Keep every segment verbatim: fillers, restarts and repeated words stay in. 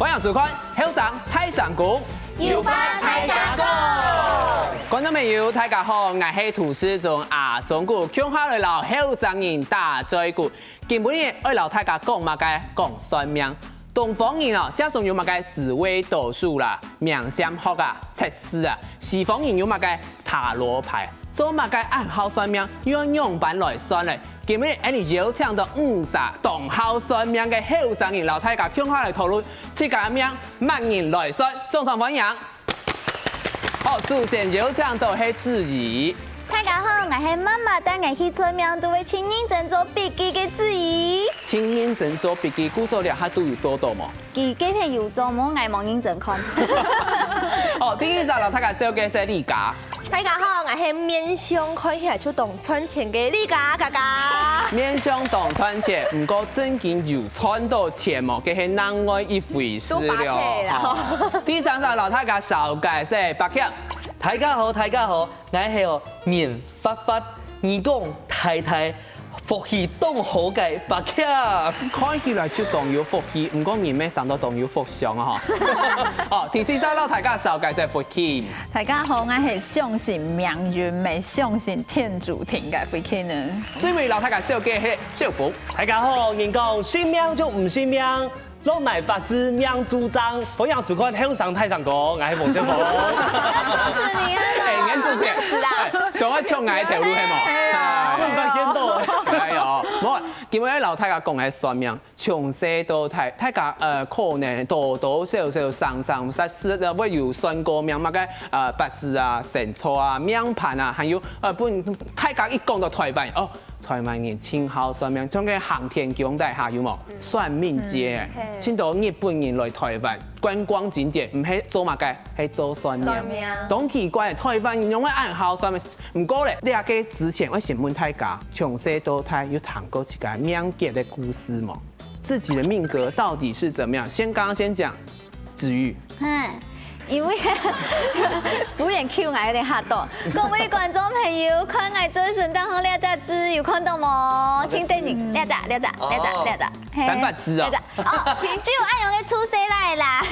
歡迎收看《後生大聲公》，有話大家講。觀眾朋友，大家好，𠊎係主持人阿忠哥，共下來摎後生人打嘴鼓。今晡日愛摎大家講麼个？講算命。東方人哦，這種有麼个紫微斗數啦、命相學啊、測字啊；西方人有麼个塔羅牌。做麼个恁好算命，又愛仰般來算呢？今日𠊎等邀請到五儕當好算命个後生人，摎大家共下來討論自家命 麼人來算，掌聲歡迎。好，首先邀請到係志怡。大家好，𠊎係媽媽帶𠊎去算命，都會盡認真做筆記个志怡。盡認真做筆記，故所這下都有做到無？佢該片有做，無𠊎無認真看。好，第二儕摎大家紹介係麗佳。 大家好，𠊎係面相看起來就當賺錢个麗佳佳佳。面相當賺錢，毋過正經有賺到錢無？該係另外一回事了。都白費啦。好，第三儕摎大家紹介係白強。大家好，大家好，𠊎係哦面發發，耳公大大， 福氣當好个白強。看起來就當有福氣，毋過人乜生到當有福相啊吼。好，第四儕摎大家紹介係福氣。大家好，𠊎係相信命運、乜相信天注定个福氣呢。最尾摎大家紹介係小福。大家好，人講信命就毋信命， 落泥發字命注定，歡迎收看《後生大聲公》，𠊎係黃建峰。是你啊。哎，你是誰？是啊。哎，想愛搶𠊎个頭路係無？哎呀。哎，我毋捌見到。哎喲，無，今日摎大家講个算命，從細到大，大家呃可能多多少少生生世世都會有算過命，麼个呃八字啊、生肖啊、命盤啊，還有呃分大家一講到台灣哦， 台灣人盡好算命，像該行天宮底下有無？算命街，盡多日本人來台灣觀光景點，毋係做麼个，係做算命。算命。當奇怪，台灣人仰會恁好算命？毋過咧，這個之前𠊎先問大家，從細到大有聽過自家命格个故事無？自己的命格到底是怎麼樣？先剛剛先講子瑜。 哼，因為有點Q，𠊎有點嚇到。各位觀眾朋友，看𠊎嘴脣頂項這隻字，有看到無？清電影，這隻，這隻，這隻，這隻，嘿，三八字哦。這隻，哦，就恁樣个出世來啦。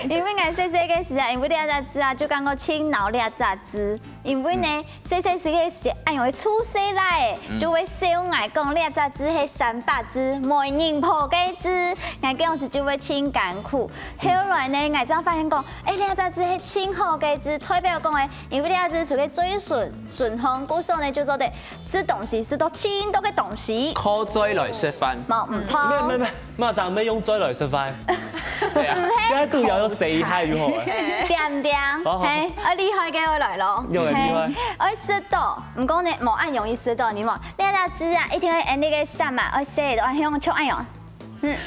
因為𠊎細細个時啊，因為這隻字啊，就感覺盡惱這隻字，因為呢， 細細時个時，哎喲，出世來，就會笑𠊎講這隻字係三八字，媒人婆个字，𠊎該時就會盡艱苦。後來呢，𠊎正發現講，哎，這隻字係盡好个字，代表講誒，因為這隻字屬於嘴脣，脣項，故所呢就做得食東西，食到盡多个東西。靠嘴來食飯。無，毋著。沒有沒有沒有， 麼儕愛用嘴來食飯？對啊。該都要用舌下就好了。點點，好好。嘿，愛厲害个愛來咯。有很厲害。嘿，愛食到，毋過呢，無恁容易食到，你無？這隻字啊，一定愛恁呢个舌嘛，愛食到，愛用像恁樣。嗯。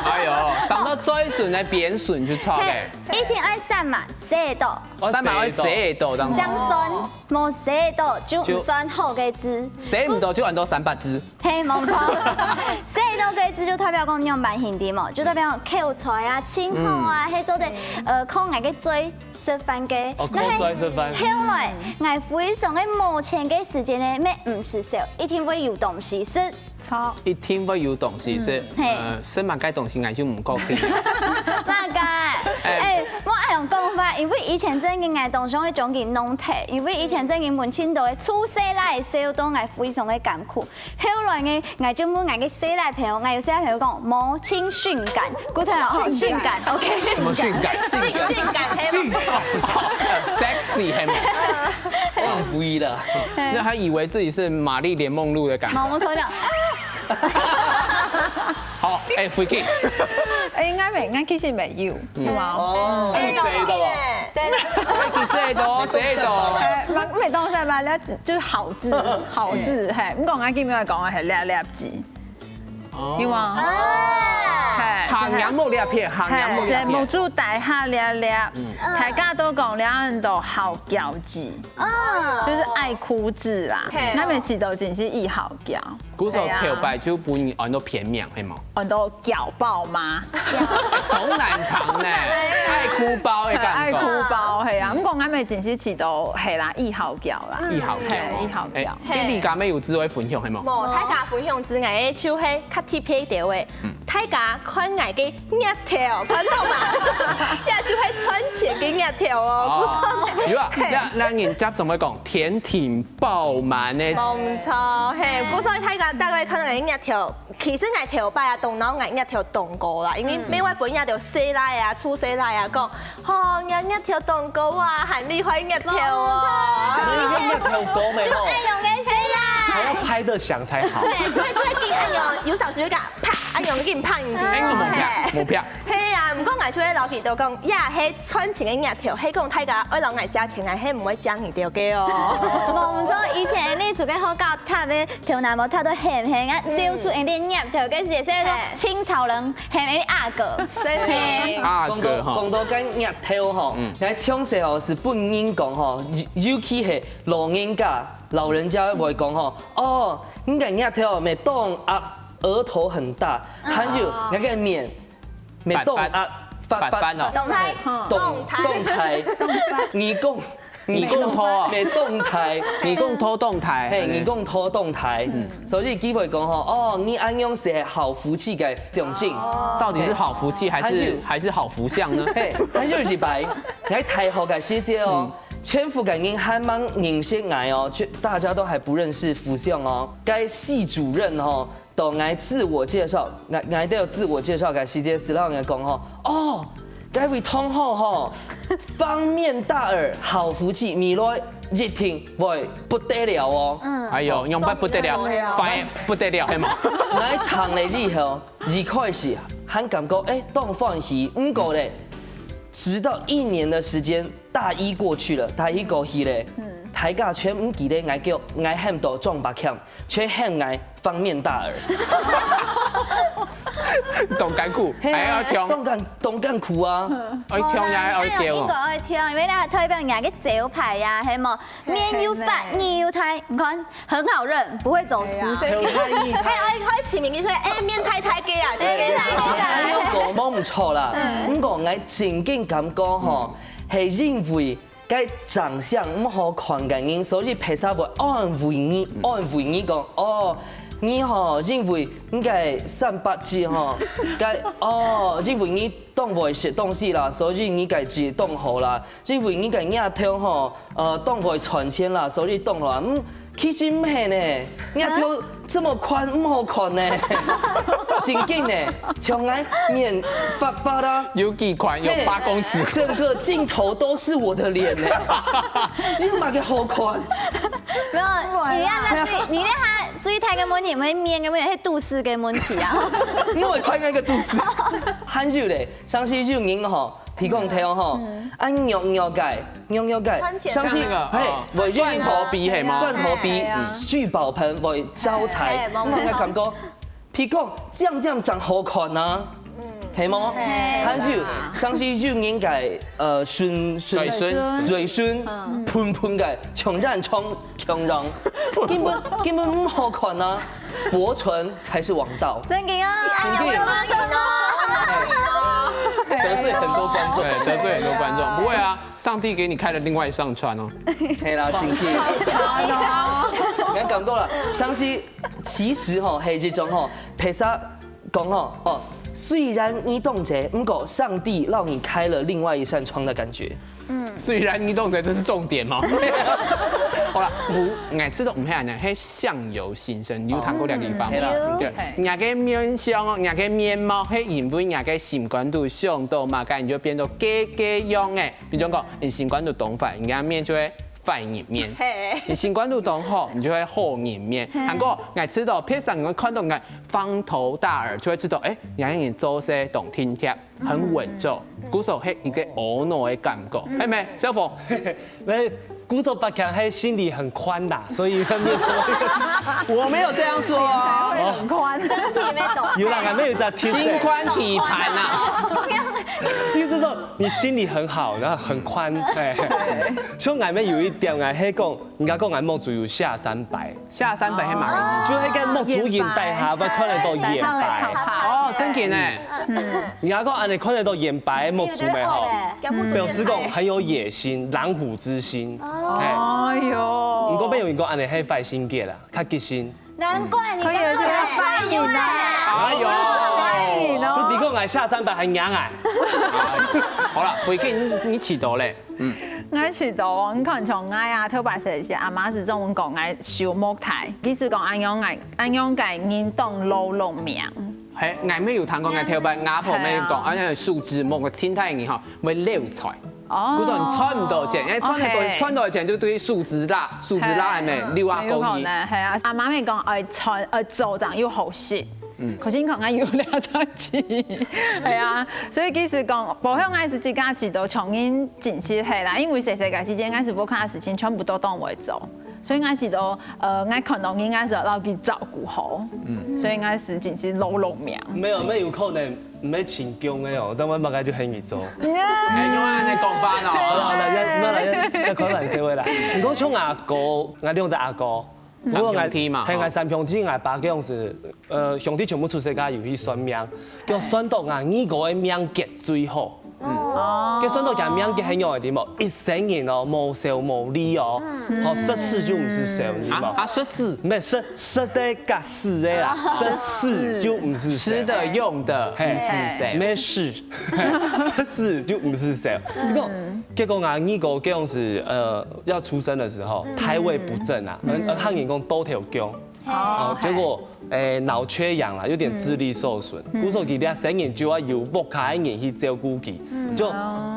哎喲，上到嘴脣个邊脣就著嘿，了。一定愛舌嘛，食到。哦，舌嘛愛食到當中。正算，無食到就毋算好个字。食毋到就安到三八字。 嘿，無錯。食到个字就代表講仰般形體無？就代表口才啊、盡好啊，係做得呃靠𠊎个嘴食飯个。哦，靠嘴食飯。後來，𠊎非常个無錢个時節呢，乜毋使愁，一定會有東西食。著。一定會有東西食。嘿。呃，食麼个東西𠊎就毋過去。麼个？哎，莫恁樣講法，因為以前正經𠊎當想愛將佢弄忒，因為以前正經問盡多个出世來，食到𠊎非常个艱苦。 後來呢，𠊎就問𠊎个細倈朋友，𠊎有細倈朋友講，無，盡性感，古早哦，性感，OK。什麼性感？性感，性感，係嗎？性感，哦，sexy係嗎？浪費了。那他以為自己是瑪麗蓮夢露的感覺。毛毛蟲的。好，哎，Vicky。哎，應該沒，應該其實沒有，有嗎？哦，哎，誰的？誰的？哎，誰的？誰的？哎，沒，沒東西嘛，那 就是好字，好字，嘿，毋過𠊎今日講个係掠掠字，哦。對嗎？啊。嘿，行人無掠撇，行人無掠撇。嘿，目珠底下掠掠，嗯。大家都講掠人都好噭字，哦。就是愛哭字啦。嘿。那麼起頭真是易好噭。故所頭擺就分人安到偏名，係無？ 安到噭包嗎？當難聽呢，愛哭包的感覺。愛哭包，係啊。毋過𠊎乜真係試著，係啦，易好噭啦。易好噭哦。嘿，易好噭。哎，你家乜有智慧分享，係無？無，大家分享之外，就係較特別一點的，嗯。大家看𠊎个額頭，看到無？這就係賺錢个額頭哦，毋錯呢。有啊，嘿。該該人家怎麼講？甜挺飽滿呢。無毋錯，嘿，毋過大家大概看到𠊎額頭，其實𠊎頭擺啊，當惱𠊎額頭當高啦，因為每擺分人家笑啊，出笑啊，講，吼，你額頭當高啊，還厲害額頭哦。你額頭高沒有？就愛用个笑啦。還要拍得響才好。對，就會就會比較有有小時候感。 啪，恁樣緊拍你。哎，你無拍，無拍。係啊，毋過𠊎就會摎佢兜講，呀，係賺錢个額頭，係講大家愛摎𠊎借錢，𠊎係毋會借你兜个哦。無毋著，以前你做个好搞，讀个頭那毛，讀到很很啊，流出一點額頭，該時也是那種清朝人，很很阿哥。真的。阿哥吼。講到講到該額頭吼，嗯。𠊎從細吼係分人講吼，尤尤其係老人家，老人家會講吼，哦，你个額頭乜當額 額頭很大，還有該个面，乜當額，發發哦。當大，當大，你講，你講，你講頭啊，乜當大，你講頭當大，嘿，你講頭當大，所以佢會講吼，哦，你恁樣係好福氣个象徵。到底是好福氣還是還是好福相呢？嘿，還有一擺，𠊎大學个時節哦，全部个人還吂認識𠊎哦，全大家都還不認識福相哦。該系主任吼， 當𠊎自我介紹，𠊎𠊎兜自我介紹个時節，係摎𠊎講吼，哦，該位同學吼，方面大耳，好福氣，未來一定會不得了哦。哎喲，仰般不得了，反應不得了，係無？𠊎聽了以後，一開始還感覺，哎，當歡喜，毋過咧，直到一年的時間，大一過去了，大一過去咧，大家全毋記得𠊎叫，𠊎喊到張伯謙， 全喊𠊎方面大耳。當艱苦，係啊，還愛聽。當艱當艱苦啊。愛聽也愛叫哦。應該愛聽，因為那代表人家个招牌呀，係無？面又發，耳又大，你看很好認，不會走失。對啊。還愛還愛起名，你說，哎，面大大个啊，就面大大个啊。哎，有講無毋著啦，毋過𠊎真經感覺吼，係因為 該長相毋好看个人，所以別儕會安慰你，安慰你講，哦，你吼，因為你个三八節吼，該，哦，因為你當會食東西啦，所以你个節當好啦，因為你个額頭吼，呃，當會賺錢啦，所以當好啦。嗯，其實毋係呢，額頭 這麼寬，毋好看呢。真緊呢，像𠊎面發發啦。有幾寬？有八公尺。嘿，整個鏡頭都是我的臉呢。你有麼个好看？沒有，你那下最，你那下最大个問題，毋係面个問題，係肚屎个問題啊。因為拍那個肚屎。還有咧，像是有人吼， 鼻公頭吼，啊，肉肉个，肉肉个，賺錢啊。像是，那個，嘿，哦，會用蒜頭皮係嗎？蒜頭皮，係啊。聚寶盆會招財，哎，哎，那個感覺，鼻公尖尖正好看啊，係無？哎，還有，像是有人个，呃，唇，唇，嘴唇。嘴唇，噴噴个，像爛腸 共樣，根本根本毋好看啊，薄唇才是王道。真个啊，真个。哎呀，我有罵你哦。得罪很多觀眾。對，得罪很多觀眾。不會啊，上帝給你開了另外一扇窗哦。係啦，真个。你看講過了，相信其實吼，係這種吼，別儕講吼，哦，雖然你當濟，毋過上帝讓你開了另外一扇窗的感覺。 雖然你當濟，這是重點哦。好啦，毋，𠊎知道毋係恁樣，係相由心生。你有聽過這個話嗎？係啦，對，人家个面相哦，人家个面貌，係因為人家个心肝肚想到麼个，你就變到該个樣誒。比如講，你心肝肚當壞，人家面就會壞人面；你心肝肚當好，你就會好人面。還過，𠊎知道，別儕人看到𠊎方頭大耳，就會知道，誒，人家人做事當體貼。 很穩重，故所係一個婀娜个感覺，係無，小鳳？沒，故所白強係心裡很寬啦，所以他沒有這麼，我沒有這樣說啊。很寬，身體沒懂。有啦，還沒有在聽。心寬體盤啊。意思說你心裡很好，然後很寬，哎。像𠊎們有一點，𠊎係講，人家講𠊎目珠有下三擺。 下三擺係麼个意思？就係該目珠仁底下會看得到眼白。哦，真个呢。人家講恁樣看得到眼白目珠个吼，表示講很有野心，狼虎之心。哎喲。毋過也有人講恁樣係壞性格啦，較急性。難怪你可以有這個發言啊。哎喲。就你講𠊎下三百還贏𠊎。好啦，輝哥，你你試著咧？嗯，𠊎試著，你看像𠊎啊，頭擺細時阿媽就總講𠊎手目大，佢就講恁樣𠊎恁樣个人當勞碌命。係，𠊎乜有聽過，𠊎頭擺阿婆乜有講，恁樣手指目个盡大人吼，會漏財。哦，故所你賺毋到錢，因為賺得到，OK，賺到錢就對手指罅，手指罅還沒溜啊，有可能，係啊，阿媽乜講愛賺，愛做正有好食。 嗯，可是你看𠊎有忒賺錢，係啊，所以其實講，包括𠊎係自家試著，像人真實係啦，因為細細个時間，𠊎係屋下事情全部都當會做，所以𠊎試著，呃，𠊎看到人，𠊎係摎佢照顧好，嗯，所以𠊎係真實勞碌命。沒有，沒有可能，毋係成功个哦，這樣麼个就很宇宙。哎，用恁樣講法哦。好啦，好啦，要，要，要開玩笑个啦。毋過像阿哥，𠊎兩隻阿哥， 三兄弟嘛，係，𠊎三兄弟，𠊎爸个樣係，呃，兄弟全部出世个有去算命，叫算到𠊎二哥个命格最好。哦，叫算到佢命格係仰般个知無？一生人哦，無愁無慮哦，吼，食屎就毋使愁，知無？啊，食屎？毋係食食个佮屎个啦，食屎就毋使愁。吃的、用的，係，毋使愁。沒事，食屎就毋使愁。你講，結果𠊎二哥个樣係，呃， 要出生的時候，胎位不正啊，嗯，嗯，客人講倒頭降，哦，結果，誒，腦缺氧啦，有點智力受損，故所佢這生人就愛由屋下个人去照顧佢，就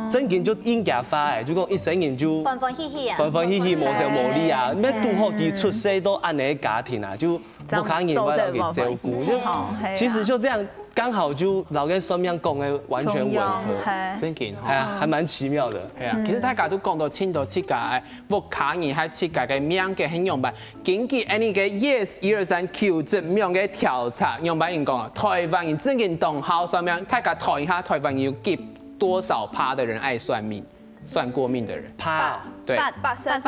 正經就應該發誒，就講一生人就歡歡喜喜啊，歡歡喜喜，無愁無慮啊，乜堵好佢出世到恁樣个家庭啊，就屋下人會摎佢照顧，就，其實就這樣，剛好就摎該算命講个完全吻合，正經吼。哎呀，還蠻奇妙的。係啊，其實大家都講到盡多自家个 屋下人還自家个命格係仰般。根據恁呢个Yes一二三求職網个調查，仰般人講啊？台灣人正經當好算命，大家算一下，台灣人有幾多少趴的人愛算命，算過命的人？趴哦。對。八八十八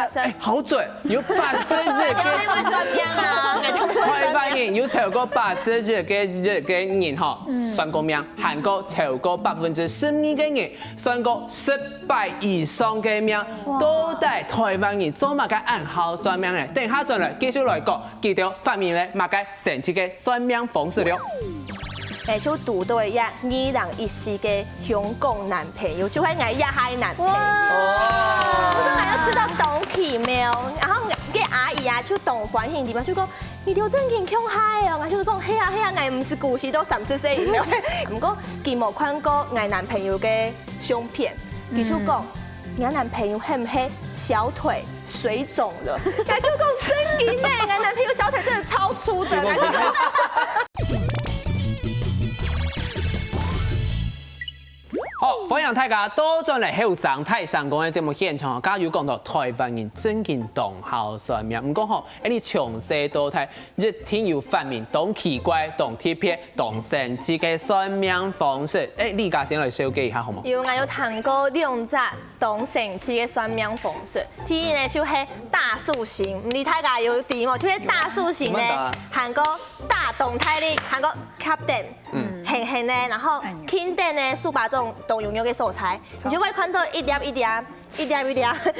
十，哎，好準，有八十日个，算命啊。台灣人有超過八十日个个人吼，算過命，還過超過百分之十二个人 算過失敗以上个命，到底台灣人做麼个恁好算命呢？等下轉來繼續來講，佢兜發明了麼个神奇个算命方式了。哎，就堵到一个二零一四个香港男朋友，就係𠊎這下个男朋友。哇！我說還要知道當奇妙，然後个阿姨啊，就當歡喜个地方，就講：「你條真經強害哦！」𠊎就講：「係啊係啊，𠊎毋係故事到三十歲以後。」毋過佢無看過𠊎男朋友个 相片，佢就講：「你男朋友係毋係小腿水腫了？」𠊎就講：「真的呢，我男朋友小腿真的超粗的。」好，歡迎大家倒轉來後生大聲公个節目現場，剛剛有講到台灣人正經當好算命，毋過吼，恁呢從細到大 一定有發明當奇怪、當特別、當神奇个算命方式。哎，你家先來紹介一下好無？有，𠊎有聽過兩隻當神奇个算命方式。第一呢，就係打手型，毋知大家有知無？就係打手型呢，還過打當大力，還過captain，嗯，狠狠呢，然後輕點呢，手巴掌當有肉个所在，你就會看到一粒一粒 一點一點，就係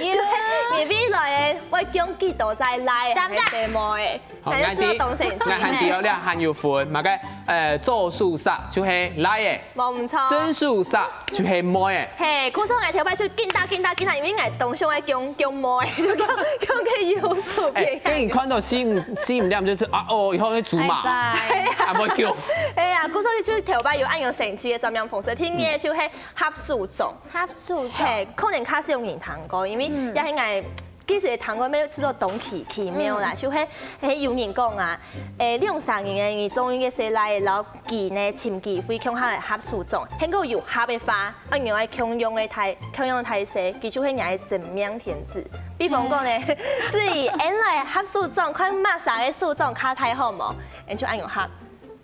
你未來个會降幾多隻倈仔，還係細妹仔？好，𠊎知，𠊎還知哦，這還有分，麼个，呃，左手析就係倈仔，無毋著。正手析就係妹仔。嘿，故所𠊎頭擺就緊打緊打緊打，因為𠊎當想愛降降妹仔，就降降个右手片。哎，等你看到四五四五粒，就是啊，哦，以後會豬嘛，哎呀，啊，毋會降。哎呀，故所就頭擺有恁樣神奇个算命方式，第二就係合手掌。 合手掌。嘿，可能較少人聽過，因為也係𠊎其實聽過，乜試著當奇奇妙啦，就係，嘿，有人講啊，誒，兩儕人呢，你中意个細倈仔，摎佢呢尋機會共下來合手掌，還過有合个話，啊，你愛共樣个大，共樣个大細，佢就係你个真命天子。比方講呢，至於俺來合手掌，看麼儕个手掌較大好無？俺就恁樣合。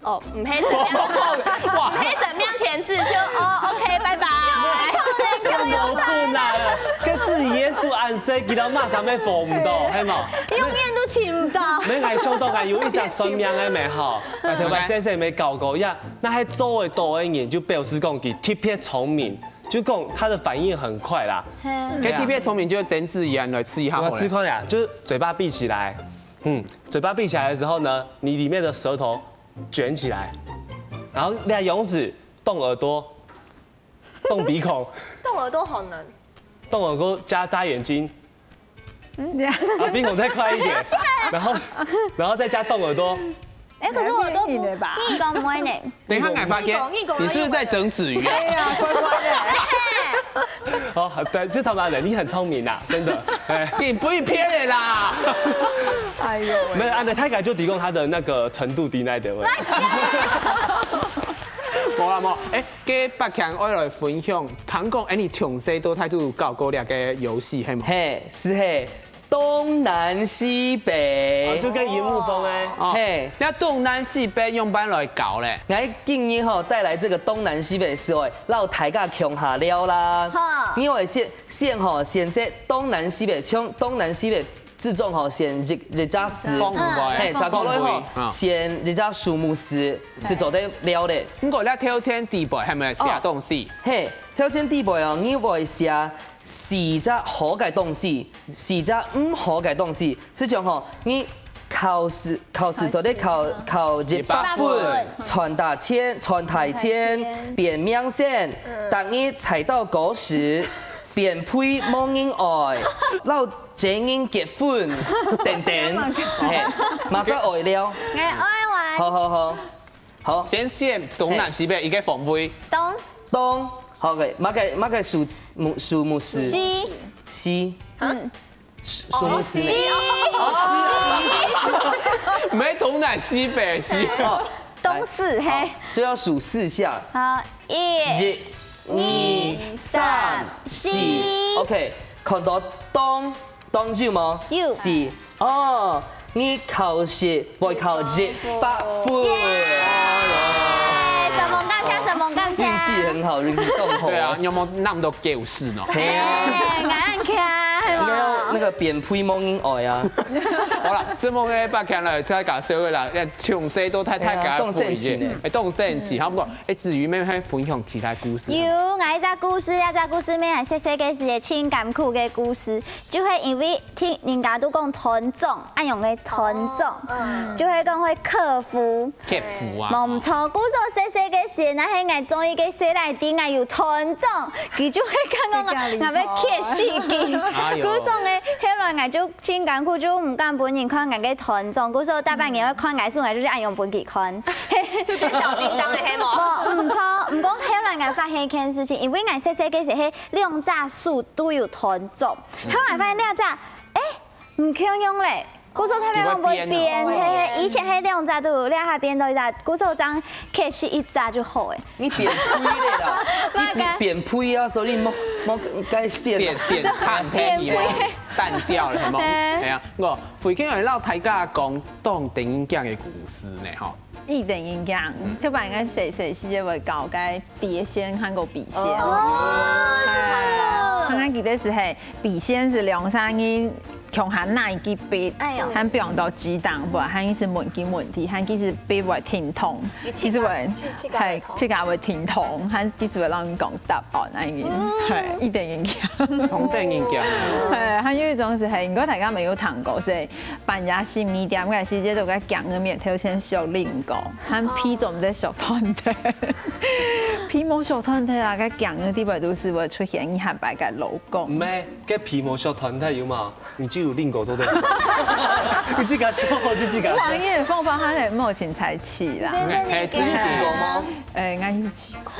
哦，毋係真命，哇，毋係真命天子就哦，OK，拜拜。無準啊，該至於耶穌恁細，佢兜麼儕乜逢毋到，係無？永遠都尋毋到。無，𠊎想到𠊎有一隻算命个妹吼，𠊎頭擺細細乜搞過，呀，該係做得到个人，就表示講佢特別聰明，就講他的反應很快啦。該特別聰明就係曾志怡啊，你來試一下好了。我試看呀，就是嘴巴閉起來，嗯，嘴巴閉起來的時候呢，你裡面的舌頭 捲起來，然後你看勇士動耳朵，動鼻孔，動耳朵好難。動耳朵加眨眼睛，嗯，這樣。啊，鼻孔再快一點，然後然後再加動耳朵。哎，可是我都不，你的吧你講不會呢。等一下，我發現你懂你懂你是不是在整子瑜啊？對呀，乖乖的。哦，對，就他媽的，你很聰明啊，真的。哎，你不會騙人啦！哎呦喂，沒有，啊，那他感覺就提供他的那個程度低那一點位。無啦無，哎，今晡日愛來分享，聽講哎，你從細到大都有搞過這個遊戲，係無？嘿，是嘿，東南西北。哦，就跟螢幕上哎，哦，嘿那東南西北用般來搞咧？來，今日吼帶來這個東南西北是會摎大家共下尞啦。好你會先先吼選擇東南西北，從東南西北之中吼選一一隻字，講毋過嘿，再過來吼啊選一隻數目字，係做得尞个。毋過你頭前底背係咪寫東西？嘿，頭前底背哦，你會寫四隻好个東西，四隻毋好个東西，係講吼，你考試考試做得考考一百分，賺大錢賺大錢，變明星，逐日踩到狗屎，變肥無人愛，摎真人結婚，等等，嘿，馬上愛了，哎，愛玩。好好好，好，先選東南西北一個方位。東東，好个，麼个麼个數目數目字，西西，嗯數目字，西沒東南西北西。哦，東四嘿。就要數四下，好，一、一、二、三、四，OK，看到東東有無？有是哦，你考試會考一百分。耶！承蒙感謝，承蒙感謝。運氣很好，運氣當好。對啊，你有沒有那麼多狗屎呢？嘿啊，哎，眼看，應該要那個變肥無人愛啊。好啦，承蒙个晡日來參加社會啦，從細到大大家个回憶，哎，當神奇，好毋好？哎，子瑜妹妹還分享其他故事。有，𠊎一隻故事，一隻故事，𠊎細細个時節盡艱苦个故事，就係因為聽人家都講斷掌，恁樣个斷掌，就係講會剋夫。剋夫啊。無毋著，故所細細个時，若係𠊎中意个細倈仔，𠊎有斷掌，佢就會講講𠊎，𠊎會剋死佢。哎喲故所个，後來𠊎就盡艱苦，就毋敢分人看𠊎个斷掌。故所逐擺人愛看𠊎書，𠊎就係恁樣分佢看。就變小叮噹了，係無？無，毋著，毋過後來𠊎發現一件事情，因為𠊎細細个時係兩隻手都有斷掌，後來發現兩隻，哎，毋共樣咧。故所特別講會變，就會變哦嘿嘿，以前係兩隻都有，這下變到一隻，故所正剋死一隻就好誒。你變肥了啦，你變肥啊，所以莫莫該選。變變淡掉了，淡掉了，係無？嘿哎呀，我回去來摎大家講當得人驚个故事呢，吼。一等人講，特別應該細細時節會搞該碟仙，看過筆仙。哦，剛剛記得係係，筆仙係兩三人共下拿一支筆，哎喲還放到紙頂，不然還一直問佢問題，還一支筆會停動，你一直會去去，去係，自家會停動，還一直會讓你講答案，那一種，係，一等人講。當得人驚。係，還有一種係，係，應該大家沒有聽過，係半夜十二點个時節，都該驚个面頭前小靈光，還被做毋得小團體，被無小團體啊，該驚个地方都係會出現一下擺个老公。毋係，該皮毛小團體有嘛？你就有另狗做對手。你自家笑，就自家笑。黃葉凤凰他很莫请才气啦。哎，真的有嗎？哎，俺有去过。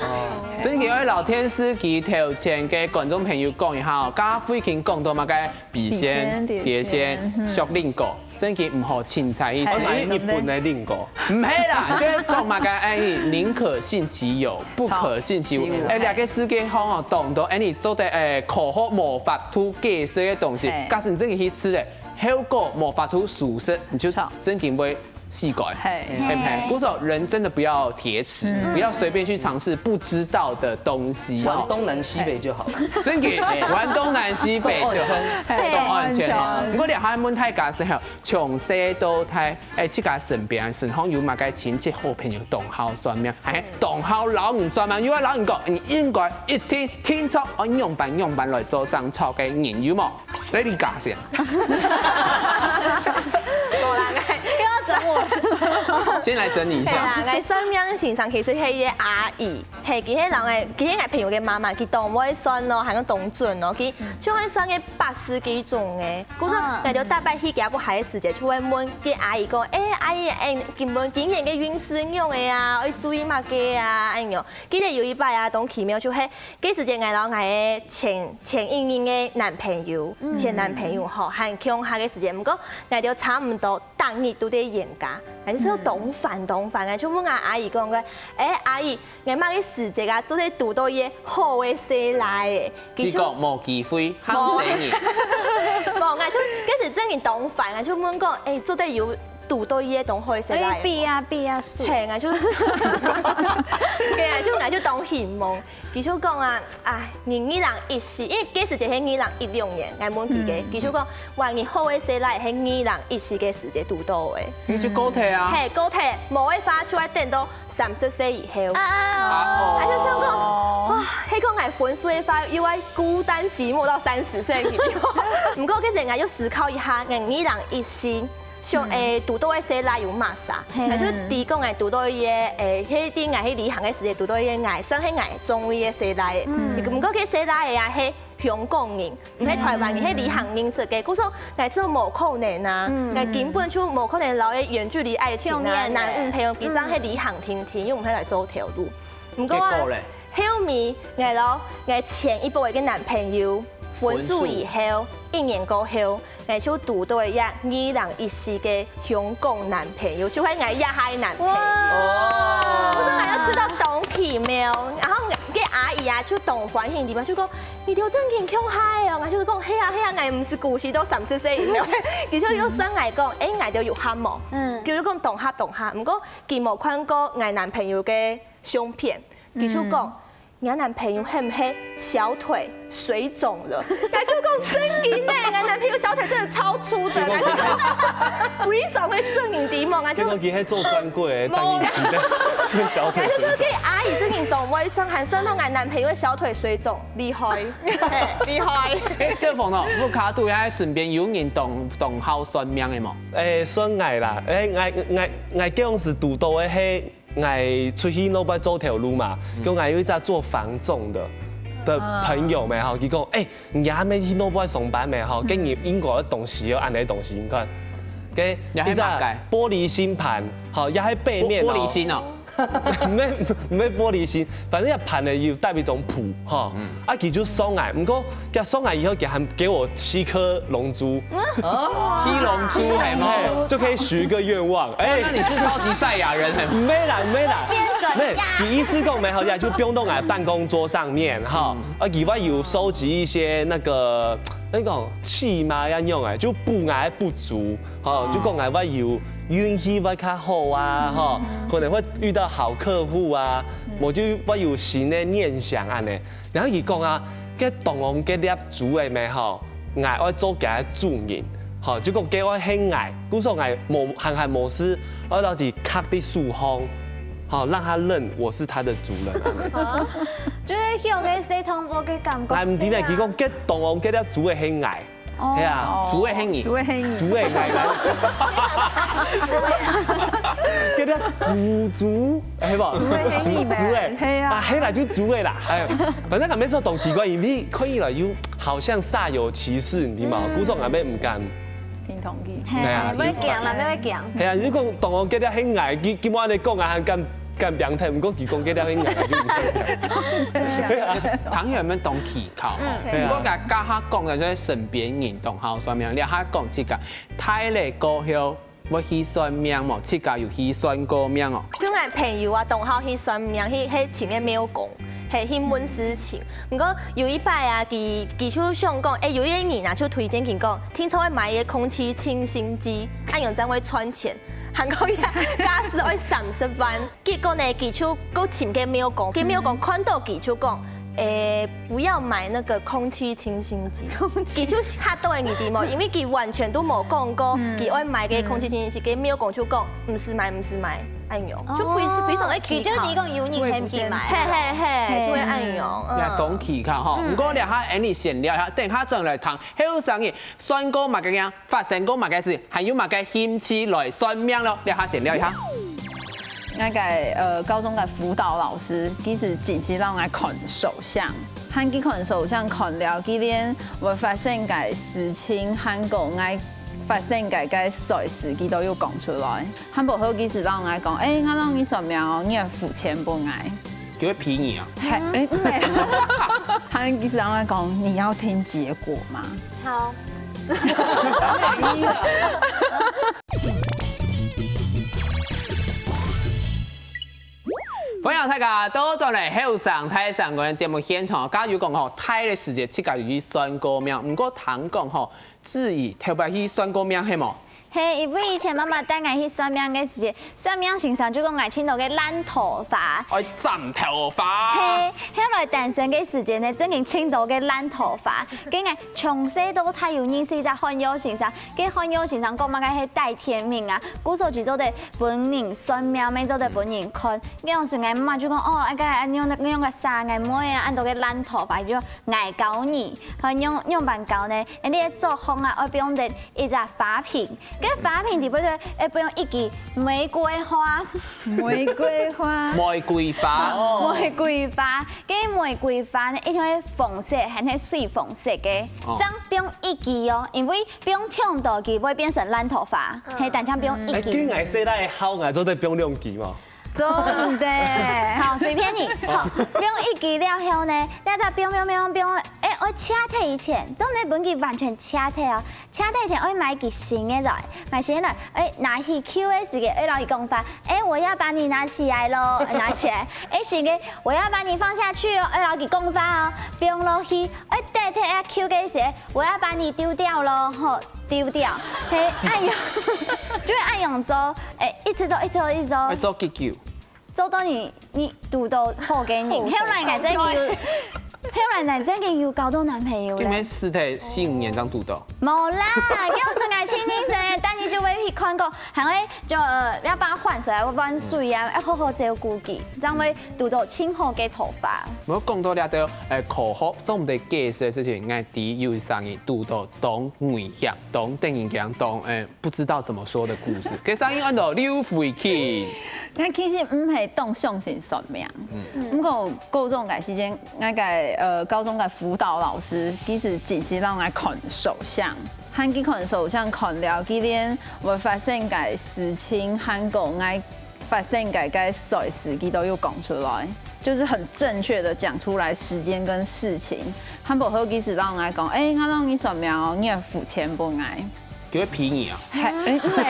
真个愛摎電視機頭前个觀眾朋友講一下哦，剛剛慧琴講到麼个筆仙、筆仙碟仙、嗯小靈光，真个毋好凊彩意思。我買日本的靈狗，毋係啦，就係講麼个，哎，寧可信其有，不可信其無。哎，這个世界上哦，當多，哎，你做得哎，科學無法度解釋个東西嘿，假使你真个去試咧，後果無法度收拾，你就著真个會死个。嘿係毋係？故所人真的不要鐵齒，不要隨便去嘗試不知道的東西。玩東南西北就好了。真个，玩東南西北就好。都安全。都安全哈。不過兩下問大家係吼，從細到大，哎，自家身邊身上有麼个親戚好朋友當好算命，還當好摎人算命，又愛摎人講，你應該一定聽著，哦，你樣般樣般來做正著个人，有無？來，你講先。無啦，又要整我了。先來整理一下。係啦，𠊎算命先生其實係一個阿姨，係，佢係人个，佢係𠊎朋友个媽媽，佢當會算咯，還有當準咯，佢就會算个八字該種个。故所，𠊎就逐擺去佢屋下个時節，就會問該阿姨講：「欸，阿姨，欸，今晡今年个運勢仰仔啊？愛注意麼个啊？」恁樣。記得有一擺啊，當奇妙就係，該時節𠊎摎𠊎个前前一任个男朋友，前男朋友吼，還共下个時節，毋過𠊎就差毋多 逐日都在冤家，𠊎就想當煩當煩，𠊎就問𠊎阿姨講个：「欸，阿姨，𠊎麼个時節啊，做得堵著一個好个細賴仔？」佢就講無機會，喊死你。無，𠊎就該時正經當煩，𠊎就問講：「欸，做得有堵著一個當好个細賴仔無？」愛比啊比啊數。係，𠊎就，係啊，就𠊎就當希望。 佢就講啊，唉，你二零一四，因為該時節係二零一六年，𠊎問佢个，佢就講：「哇，你好个細賴係二零一四个時節堵著个。」你就過忒啊。係，過忒，無个話就愛等到三十歲以後。啊，𠊎就想講，哇，係講𠊎分手个話，又愛孤單寂寞到三十歲以後。毋過，其實𠊎又思考一下，𠊎二零一四 像，欸，堵著个細賴有麼儕，係。𠊎就知講𠊎堵著一個，欸，係在𠊎去旅行个時節堵著一個𠊎，算係𠊎中意个細賴仔。毋過該細賴仔啊，係香港人，毋係臺灣人，係旅行認識个。故所𠊎就無可能啊，𠊎根本就無可能摎佢遠距離愛情啊，男女朋友，佢正係旅行定定，又毋係來做頭路。毋過啊，結果咧？後尾𠊎摎𠊎前一擺个男朋友分手以後，一年過後， 𠊎就堵著一個二零一四个香港男朋友，就係𠊎這下个男朋友。哇！故所𠊎就知著當奇妙，然後該阿姨啊就當歡喜个地方，就講：「你兜正經共下哦！」𠊎就講：「係啊係啊，𠊎毋係故意到三十歲以後。」佢就又算𠊎講：「欸，𠊎兜有合無？」嗯，佢就講當合當合，毋過佢無看過𠊎男朋友个相片，佢就講：「你男朋友係毋係小腿水腫了？」𠊎就講：「真的呢，𠊎男朋友小腿真的超粗的。」𠊎就講：「非常會正經的嘛。」𠊎就講：「今天做專櫃，但你你的小腿水腫。」𠊎就講：「這阿姨正經當會算，還算著𠊎男朋友个小腿水腫，厲害，嘿，厲害。」欸，小鳳哦，屋下肚下身邊有人當當好算命个無？欸，算𠊎啦，欸，𠊎𠊎𠊎當時堵著个係 𠊎出去外背做頭路嘛，就𠊎有一隻做房仲的的朋友咩吼，佢講：「欸，你還沒去外背上班咩吼，跟你英國的東西有恁樣的東西，你看，跟一隻玻璃心盤，好，也還背面哦。」玻璃心哦。毋係毋係玻璃心，反正也盤了有帶一種譜吼，啊，佢就送來，毋過佢送來以後，佢還給我七顆龍珠。 七龍珠係無？就可以許一個願望。欸，那你是超級賽亞人係無？毋係啦，毋係啦。變神呀。毋係，佢意思講無好呀，就放到𠊎辦公桌上面哈。啊，佢會有收集一些那個那種氣嘛，要用欸，就補𠊎不足，哈，就講𠊎會有運氣會較好啊，哈，可能會遇到好客戶啊，無就會有新的念想恁樣。 然後佢講啊，該當旺該粒珠仔咩吼，𠊎愛做佢个主人，吼，就講該愛係𠊎，故所𠊎無閒閒無事，愛摎佢刻在手項，吼，讓他認我是他的主人。啊，就係有個細通報个感覺。𠊎毋知呢，佢講該當旺該粒珠仔係𠊎，哦，係啊，珠仔係你，珠仔係你，珠仔𠊎，𠊎，該粒珠珠，係無？珠仔係你咩？珠仔，係啊，啊，係啦，就珠仔啦，哎，反正𠊎每次當奇怪，因為看起來又好像煞有其事，你知嗎？故所𠊎也毋敢。挺同意。係啊，會驚啦，會驚。係啊，你講當旺該粒係𠊎，佢佢無恁樣講啊，還敢敢表態，毋過佢講該粒係𠊎，就毋敢表態。唐遠有沒有當奇 靠吼。嗯。係啊。毋過佢家下講个，就係身邊人當好算命，你還講自家大了過後會去算命無？自家有去算過命哦？就𠊎朋友啊，當好去算命，去去尋个廟公，係去問事情。毋過有一擺啊，佢佢就想講，欸，有一個人啊，就推薦佢講，聽說愛買一個空氣清新機，恁樣正會賺錢。還講一下，價值愛三十萬。 結果呢，佢就過尋該廟公，該廟公看著佢就講：誒，不要買那個空氣清新機。佢就嚇到你知無？因為佢完全都無講過，佢愛買个空氣清新機，佢沒有講就講，毋使買，毋使買，恁樣，就非非常的奇怪。佢就你講有人喊佢買。嘿嘿嘿，就會恁樣。也當奇怪吼，毋過這下，Annie先尞一下，等下轉來談後生人算過麼个樣，發生過麼个事，還有麼个興趣來算命咯。這下先尞一下。 𠊎个呃高中个輔導老師，其實真係讓𠊎看手相，還佢看手相看了，佢連會發生个事情，還過𠊎發生个个衰事，佢都有講出來。還無好，其實讓𠊎講，誒，𠊎讓你算命哦，你愛付錢分𠊎。就會騙你啊？嘿，誒，毋係，還其實讓𠊎講，你要聽結果嗎？好。歡迎大家倒轉來後生大聲公个節目現場。頭先有講吼，大个時節自家有去算過命，毋過聽講吼，志怡頭擺去算過命係無？係，因為以前媽媽帶𠊎去算命个時節，算命先生就講𠊎盡多个爛桃花。愛斬桃花。係，後來單身个時節呢，正經盡多个爛桃花，跟𠊎從細到大有認識一隻漢藥先生， 該漢藥先生講麼个係帶天命啊，故所就做得分人算命，乜做得分人看。該當時𠊎媽就講，哦，啊該恁樣恁樣个生，𠊎妹啊，恁多个爛桃花，就𠊎教你，好仰仰般教呢？你个桌項啊，愛放得一隻花瓶，該花瓶底背就愛放一枝玫瑰花。玫瑰花。玫瑰花。玫瑰花，該玫瑰花呢，一定愛紅色，還係水紅色个，哦。正放一枝哦，因為 放忒多枝會變成爛桃花，係，單淨放一枝。誒，對𠊎細倈个孝，𠊎做得放兩枝無？做毋得。好，隨便你。好，放一枝了後呢，你再放放放放，誒，愛謝忒以前，做毋得分佢完全謝忒哦。謝忒以前愛買支新个來，買新个來，誒，拿去求个時節，愛摎佢講話，誒，我要把你拿起來咯，拿起來，誒，新个，我要把你放下去哦，愛摎佢講話哦，放落去，誒，跌忒啊求个時節， 我要把你丟掉咯，吼，丟掉。係，恁樣，就會恁樣做，誒，一直做，一直做，一直做，愛做幾久？做到你，你堵到好个人。後來𠊎正經有，後來𠊎正經有交到男朋友了。今年四代四五年正堵到。無啦，叫出來清清楚楚，但你就會去看過，還會就呃要把它換水啊，換水啊，要好好照顧佢，這樣會堵到盡好个桃花。我講到這兜，誒，科學做毋得解釋个事情，𠊎知有一儕人堵到 當危險，當得人驚，當，誒，不知道怎麼說的故事。該聲音安到劉慧卿。𠊎其實毋係當相信算命，毋過高中个時節，𠊎个，呃，高中个輔導老師，其實真係讓𠊎看手相，還佢看手相看了，佢連會發生个事情，還過𠊎 發生个个衰事，佢都有講出來，就是很正確的講出來時間跟事情。還無好意思讓𠊎講，誒，𠊎讓你算命哦，你愛付錢分𠊎。就會騙你啊？係，誒，毋係。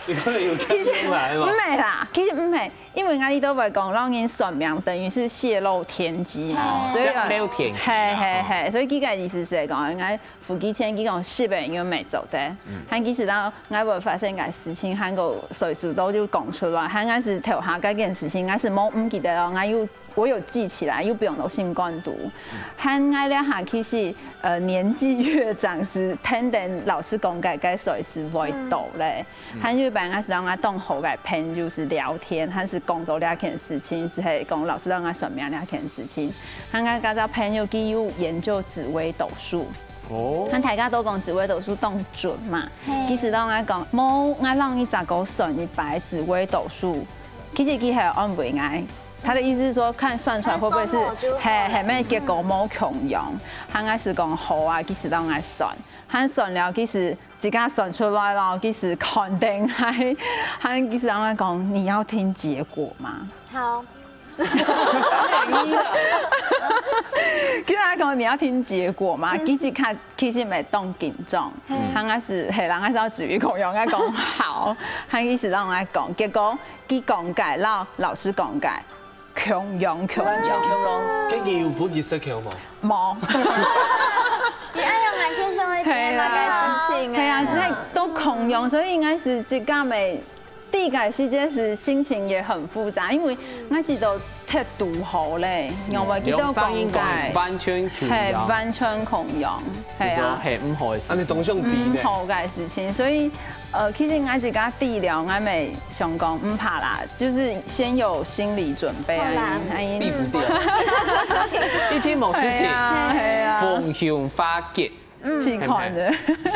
你可能有看出來嘛？毋係啦，其實毋係，因為𠊎兜都會講，讓人算命等於是洩露天機嘛，哦，所以，洩露天機啦，係係係，所以佢个意思係講，應該 付佢錢，佢講十个應該無做得。還其實到𠊎會發生个事情，還過歲數都就講出來，還𠊎係頭下該件事情，𠊎係無毋記得哦，𠊎有我有記起來，有放到心肝肚。還𠊎這下其實呃年紀越長，係天天老師講个个歲數會到咧。還有一擺，𠊎係同𠊎當好个朋友係聊天，還係講到這件事情，係講老師讓𠊎算命這件事情。還𠊎該隻朋友佢有研究紫微斗數。 哦。但大家都講紫微斗數當準嘛，其實都愛講，無，𠊎讓你再過算一擺紫微斗數，其實佢還有安慰𠊎。他的意思是說，看算出來會不會是，看算好就好了。嘿，嘿，咩結果無共樣。還𠊎係講好啊，其實都愛算，還算了，其實自家算出來咯，其實肯定還，還其實都愛講，你要聽結果嘛。好。 跟大家講，你要聽結果嘛，其實看，其實會當緊張，還𠊎係，嘿，人家係要指揮公用，𠊎講好，還意思讓𠊎講，結果佢講个，老老師講个，共樣共樣。共樣咯，跟你有分別色共無？無。你愛用眼鏡稍微貼那個事情啊。係啊，係都共樣，所以應該係這個美 第一個時節係心情也很複雜，因為𠊎知道忒堵好咧，仰會記得講个，完全共樣，係完全共樣，係啊，係毋好个事情，恁樣當傷悲呢。毋好个事情，所以，呃，其實𠊎自家治療，𠊎也想講毋怕啦，就是先有心理準備啊，好啦，哎，避不掉，一定無事情，係啊，係啊，逢凶化吉。 試看个。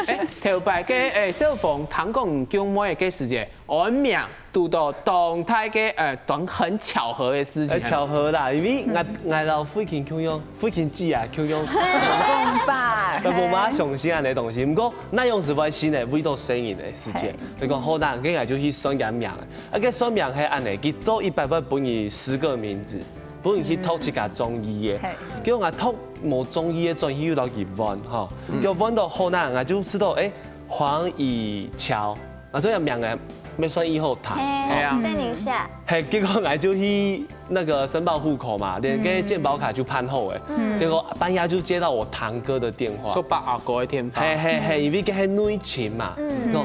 欸，頭擺个欸，小鳳聽講你降妹个時節，安名堵到當大个欸，當很巧合个事情。欸，巧合啦，因為𠊎𠊎摎慧琴共樣，慧琴姊啊共樣，講吧，𠊎無麼相信恁樣个東西。毋過，哪樣係會信呢？為到生日个時節，就講好啦，該𠊎就去算厥名。啊，該算名係恁樣，佢做一般會分你十個名字。 分人去擇自家中意个。結果𠊎擇無中意个轉去又摎佢換吼，結果換到後呢，𠊎就知道欸，黃以喬，啊，這樣名个乜算以後談。係啊，等一下。係，結果𠊎就去那個申報戶口嘛，連該健保卡就辦好欸。結果半夜就接到我堂哥的電話，說報阿哥个電話。係係係，因為該係內親嘛，講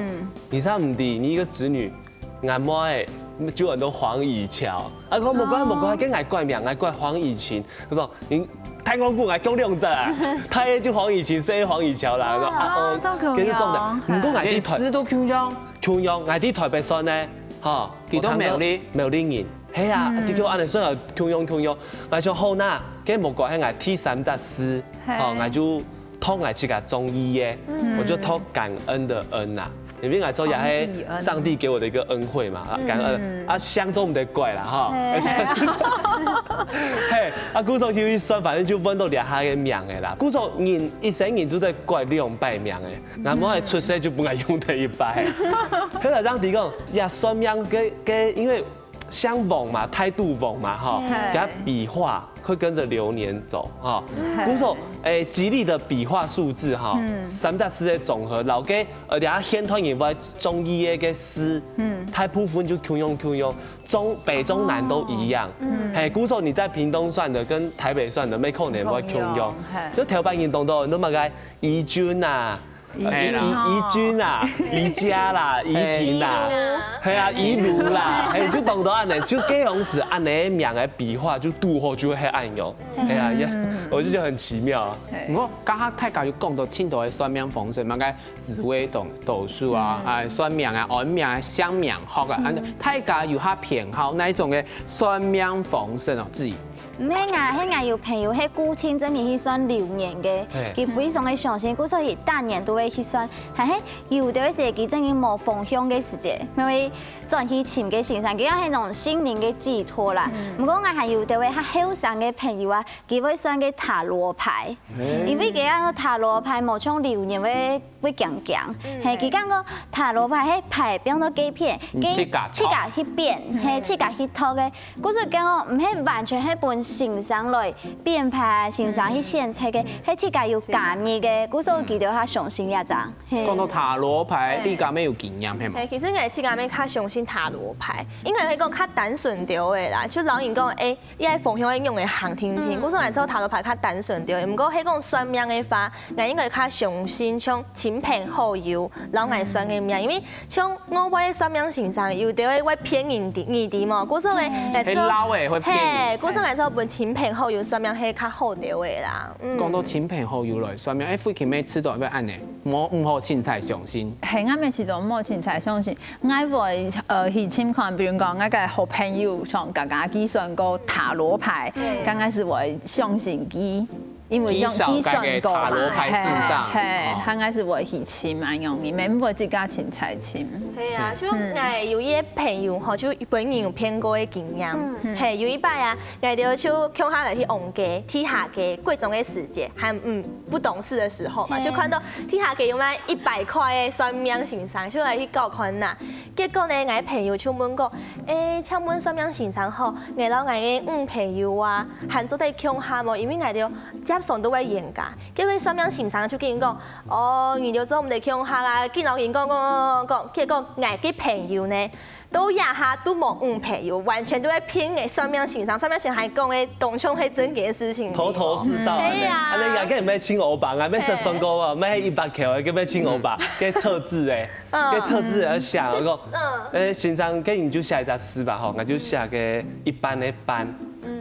你知毋知，你一個姪女 𠊎妹就安到黃以喬。啊，講無關無關，該𠊎改名，𠊎改黃以晴。佢講，你大戇牯，𠊎降兩隻啊，大个就黃以晴，細个黃以喬啦。講啊，哦，當可愛哦。跟住中的，毋過𠊎在台，連字都共樣，共樣，𠊎在台北算呢，吼，佢都苗栗，苗栗人，係啊，就恁樣算啊，共樣共樣。𠊎想好啦，該無關係，𠊎第三隻字，吼，𠊎就 擇𠊎自家中意个，我就擇感恩的恩啊。因為𠊎做也係上帝給我的一個恩惠嘛，啊，感恩啊，姓做毋得改啦哈。係，啊，故所就去算，反正就換到這下个名个啦。故所人一生人就得改兩擺名个，𠊎妹出世就分𠊎用忒一擺。後來人講，呀，算命个个，因為 姓黃嘛，大肚黃嘛，吼，嗯。佢个筆畫會跟著流年走，吼。嗯。比如說，欸，吉利的筆畫數字，吼，嗯。三隻字个總和，摎該，呃，等下現代人會中意个該字，嗯。大部分就共樣共樣，中，北中南都一樣。嗯。嘿，比如說你在屏東算的跟台北算的，乜可能會共樣。共樣，嘿。就頭擺人當多，你麼个怡君啊， 怡君啊，怡家啦，怡婷啦，係啊，怡如啦，係，就當多恁樣，就該樣式恁樣名个筆畫，就堵好就會恁樣，係啊，也，我就覺得很奇妙啊。毋過，剛剛大家有講到盡多个算命風水，麼个紫微斗數啊，啊，算命啊，安名啊，相命學啊，恁樣，大家有較偏好哪一種个算命風水哦？志怡。 毋係啊，係𠊎有朋友係固定正經去算流年个，佢非常个相信，故所以逐年都會去算。還係有兜个時節，佢正經無方向个時節，乜會轉去尋該先生，佢也係一種心靈个寄託啦。毋過𠊎還有兜个較後生个朋友啊，佢會算个塔羅牌，因為佢講塔羅牌無像流年會 會驚驚。係，佢講个塔羅牌係牌放到該片，該自家去變，係，自家去擇个。故所講哦，毋係完全係分先生來變牌，先生去選擇个，係自家有加入个，故所佢兜較相信這種。係。講到塔羅牌，你敢有經驗係無？係，其實𠊎自家乜較相信塔羅牌，應該係講較單純兜个啦，就摎人講，欸， 這个方向愛仰仔行定定。故所𠊎做塔羅牌較單純兜，毋過係講算命个話，𠊎應該較相信像親朋好友摎𠊎算个命，因為像外背个算命先生，有兜个會騙人的，你知無？故所个，係老个會騙人。係，故所𠊎做分親朋好友算命係較好兜个啦。嗯。講到親朋好友來算命，欸，附近乜試著會恁樣，無，毋好凊彩相信。係，𠊎乜試著無凊彩相信。 𠊎會，呃，去尋看，比如講，𠊎个好朋友像佳佳佢算過塔羅牌，剛開始會相信佢，因為像佢算過嘛，塔羅牌先生，係，係，哦。剛開始會去尋啊，樣，你免會自家凊彩尋。係啊，就𠊎有一个朋友吼，就本人有騙過个經驗，係，有一擺啊，𠊎兜就共下來去逛街，地下街，過年个時節，還嗯不懂事的時候嘛，就看到地下街有賣一百塊个算命先生，就來去搞看吶。 結果呢，𠊎个朋友就問講：「欸，請問算命先生吼，𠊎摎𠊎个女朋友啊，還做得共下無？因為𠊎兜輒常都會冤家。」結果算命先生就緊講：「哦，你兜做毋得共下啊，緊摎佢講講講講講。」結果𠊎个朋友呢，到這下都無女朋友，完全都在騙个算命先生。算命先生還講个當像係正經个事情。頭頭是道，係啊。啊，你也可以賣青歐巴，𠊎賣十算過無？賣一百塊个，叫賣青歐巴，叫測字个。 嗯。該測字个寫，𠊎講，嗯。欸，先生，該你就寫一隻字吧，吼，𠊎就寫个一般个般。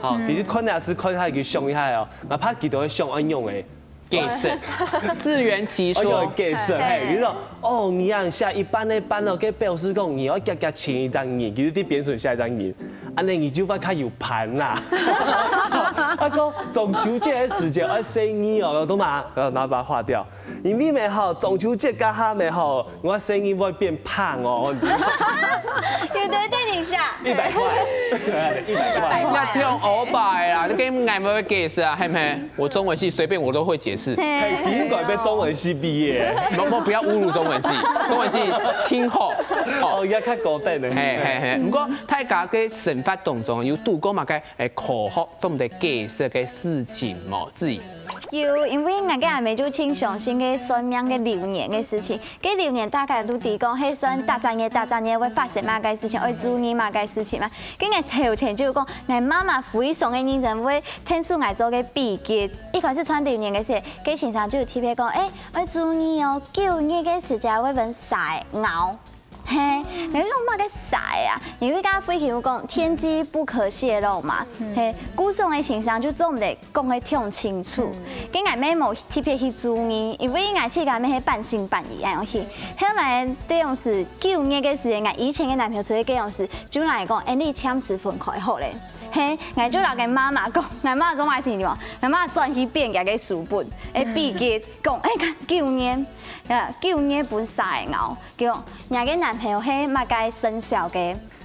吼，其實看也係看下佢想一下哦，哪怕佢都會想恁樣誒。解釋，自圓其說。解釋，嘿，比如說，哦，你啊寫一半一半哦，該表示講你愛遽遽請一隻人，其實你變成寫一隻人，恁樣你就會較有伴啦。啊，講中秋節个時節愛細義哦，懂嗎？然後把它劃掉。 因為咩吼，中秋節該下咩吼，我生意會變胖哦。有得等一下。一百塊，一百塊。那跳五百啦，你跟俺们会解释啊，嘿不嘿？我中文系随便我都会解释。嘿，你应该被中文系毕业。我我不要侮辱中文系，中文系清后。哦，也较高等的。嘿嘿嘿，不过大家个生活当中有度过嘛个，诶，科学做毋得解释个事情无？志怡。 有，因為𠊎个阿姆就盡相信个算命个流年个事情。个流年大概都知講，係算逐隻月逐隻月會發生麼个事情，愛注意麼个事情嘛。个𠊎頭前就有講，𠊎媽媽非常个認真，會𢯭手𠊎做个筆記。一開始算流年个時，个先生就有特別講，誒，愛注意哦，九月个時節會分蛇咬。 嘿，你弄麼个啥啊？因為剛剛飛行有講天機不可洩露嘛，嘿，故所个先生就做毋得講个忒清楚，跟𠊎妹無特別去注意，因為𠊎自家妹係半信半疑恁樣去。後來這樣子九月个時間，𠊎以前个男朋友出去這樣子，就來講，哎，你暫時分開好咧。嘿，𠊎就來跟媽媽講，𠊎媽做麼个事情，𠊎媽轉去變佢个書本，哎，筆記講，哎，看九月，啊，九月分蛇咬。 叫你个男朋友係麼个生肖个？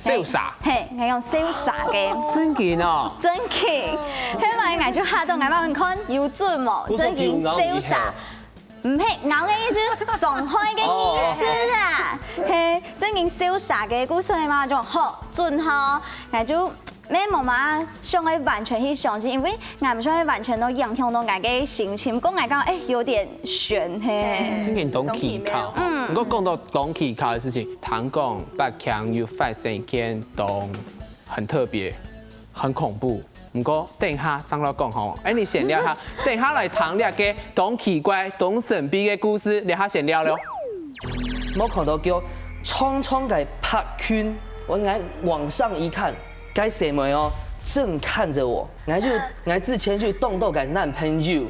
屬蛇。嘿，𠊎講屬蛇个。真个哦。真个。後來𠊎就嚇到，𠊎問看有準無？真个屬蛇。毋係，咬个意思，傷害个意思啦。嘿，真个屬蛇个，故所嘛就好準吼，𠊎就 妹無嘛，想愛完全去相信，因為𠊎毋想愛完全都影響到𠊎个心情，毋過𠊎感覺，哎，有點懸嘿。真个當奇巧。嗯。不過講到當奇巧个事情，聽講北京有發生一件當很特別、很恐怖。不過等一下正來講吼，哎，你先聊下，等一下來聽這個當奇怪、當神秘个故事，這下先聊了。 無看到腳，長長个白裙，𠊎往上一看，該細妹哦，正看著𠊎，𠊎就𠊎之前就當到个男朋友，